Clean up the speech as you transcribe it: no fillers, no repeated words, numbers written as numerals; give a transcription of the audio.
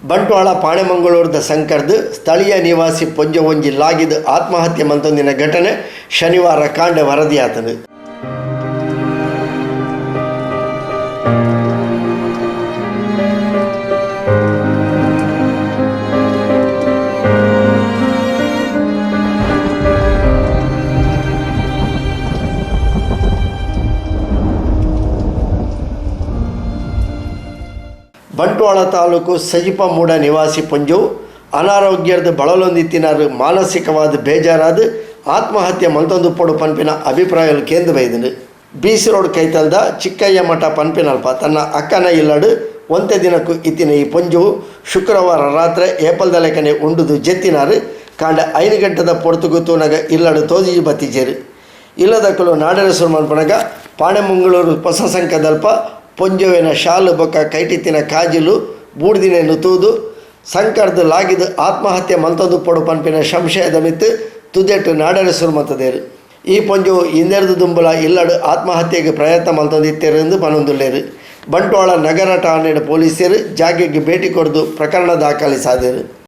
ಬಂಟ್ವಾಳ ಪಾಣೆಮಂಗಳೂರುದ ಸಂಕರ್ದ್ ಸ್ಥಳೀಯ ನಿವಾಸಿ ಪೊಂಜೊವೊಂಜಿ ಲಾಗಿದ್ ಆತ್ಮಹತ್ಯೆ ಮಲ್ತೊಂದಿನ ಘಟನೆ ಶನಿವಾರ ಕಾಂಡೆ ವರದಿಯಾತ್ಂಡ್. ಬಂಟ್ವಾಳ ತಾಲೂಕು ಸಜಿಪಮೂಡ ನಿವಾಸಿ ಪೊಂಜೊವು ಅನಾರೋಗ್ಯರ್ದ್ ಬಳಲೊಂದಿತ್ತಿನಾರ್ ಮಾನಸಿಕವಾದ್ ಬೇಜಾರಾದ್ ಆತ್ಮಹತ್ಯೆ ಮಲ್ತೊಂದುಪ್ಪೊಡು ಪನ್ಪಿನ ಅಭಿಪ್ರಾಯೊಲು ಕೇಂದ್ ಬೈದ್ಂಡ್. ಬಿ.ಸಿ ರೋಡ್ ಕೈತಲ್ದ ಚಿಕ್ಕಯ್ಯ ಮಠ ಪನ್ಪಿನಲ್ಪ ತನ್ನ ಅಕ್ಕನ ಇಲ್ಲಡ್ ಒಂತೆ ದಿನಕ್ಕು ಇತ್ತಿನ ಈ ಪೊಂಜೊವು ಶುಕ್ರವಾರ ರಾತ್ರೆ ಏಪಲ್ದಲೆಕನೆ ಉಂಡುದು ಜೆತ್ತಿನಾರ್ ಕಾಂಡೆ ಐನ್ ಗಂಟೆದ ಪೊರ್ತುಗು ತೂನಗ ಇಲ್ಲಡ್ ತೋಜಿದ್ ಬತ್ತಿಜೆರ್. ಇಲ್ಲದಕುಲು ನಾಡೆರೆ ಸುರು ಮನ್ಪುನಗ ಪಾಣೆಮಂಗಳೂರು ಪೊಸ ಸಂಕದಲ್ಪ ಪೊಂಜೊವೆನ ಶಾಲ್ ಬೊಕ್ಕ ಕೈಟಿತ್ತಿನ ಕಾಜಿಲು ಬೂರ್ದಿನೆನ್ ತೂದು ಸಂಕರ್ದ್ ಲಾಗಿದ್ ಆತ್ಮಹತ್ಯೆ ಮಲ್ತೊಂದುಪ್ಪೊಡು ಪನ್ಪಿನ ಸಂಶಯದ ಮಿತ್ತ್ ತುದೆಟ್ ನಾಡೆರೆ ಸುರು ಮಲ್ತ್ದೆರ್. ಈ ಪೊಂಜೊವು ಇಂದೆರ್ದ್ ದುಂಬುಲ ಇಲ್ಲಡ್ ಆತ್ಮಹತ್ಯೆಗ್ ಪ್ರಯತ್ನ ಮಲ್ತೊಂದಿತ್ತೆರ್ ಪಂದ್ ಪನೊಂದುಲ್ಲೆರ್. ಬಂಟ್ವಾಳ ನಗರ ಠಾಣೆಡ್ ಪೊಲೀಸೆರ್ ಜಾಗೆಗ್ ಭೇಟಿ ಕೊರ್ದು ಪ್ರಕರಣ ದಾಖಲಿಸಾದೆರ್.